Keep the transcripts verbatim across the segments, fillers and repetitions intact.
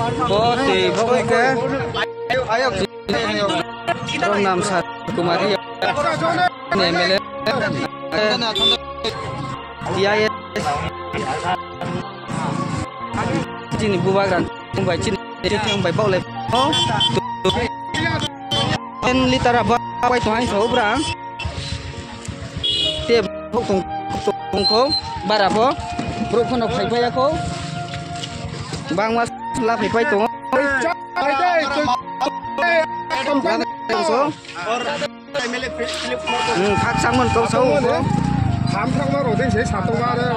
Bo twi bo ke. Rom Nam Sar Kumari M L A. T I S. Chini bubagra bai chini theng bai baulai. Ten liter aba bai tong hai so bra. Te bok tong tong ko bara bo. Bro kono phai phai ko. Bang mas la phai phai tong. Phai phai tong so. Hmm, khak changmani kok sao bo. Ham thangma rok din se satong ma re,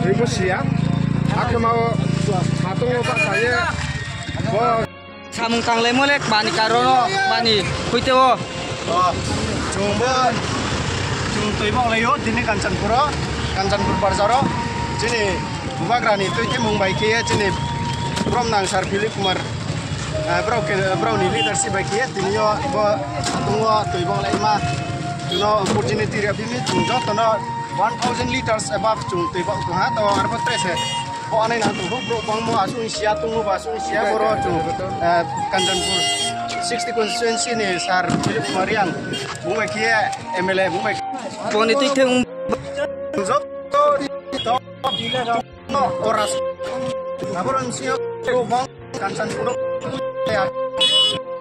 ri bo siya. Akhe ma o satong o ba sa ye. Bo samung tanglai mo le bani karon o, bani khuite o. O, chwng bo, chwng twi bong lai o, dini Kanchanpur o, Kanchanpur barjar o. Chini bubagra ni twi thimung bai khe chini brom nang sir Philip Kumar. Eh, borok ke, borok ni leadership bai khe tini o bo tongo twi bong lai ma. Chwng no opportunity rw phimi chwng joto no one thousand liters above chwng twi bong tong ha to arbo tre se. Bo anai nang tong borok bangmo aswk sia tongmo ba aswk sia boro chwng, eh, Kanchanpur sixty constituency ni sir Philip Kumar Reang bung bai khe M L A bung bai. Boni twi theng. Joto no oras. Aboroni sio bang Kanchanpur ya.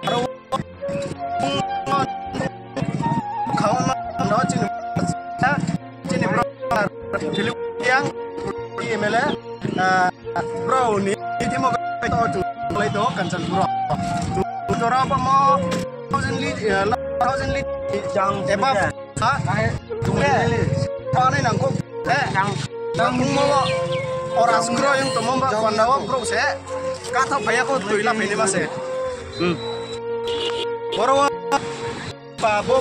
Aro khauna no chini chini bro Philip yang M L A, ah, bro ni timo to tu lai to Kanchanpur. Tora pa mo thousand li, eh, thousand li jang eba. Ha? Tungle. Pane nangkuk. Eh. Nang mo. Ora sungro yang tomo ba panda wa bro se. Katha phaya ko tuila phene ma se. Hmm. Boro wa pa bo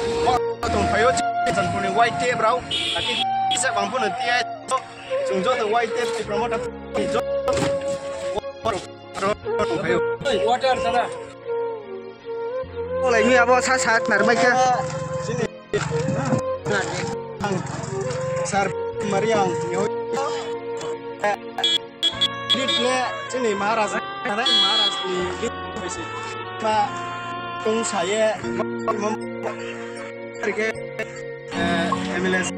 tong phayo Kanchanpur ni Y T F rao. Aki se bang pun tiya. Chung joto Y T F promoter. Water sana. Olai mi abo sa sa nar mai kha. Sini. Sir Mariang. Dit le sini Maharaj. Maharaj ni dit. Ma tung saye. Ke, eh, M L A.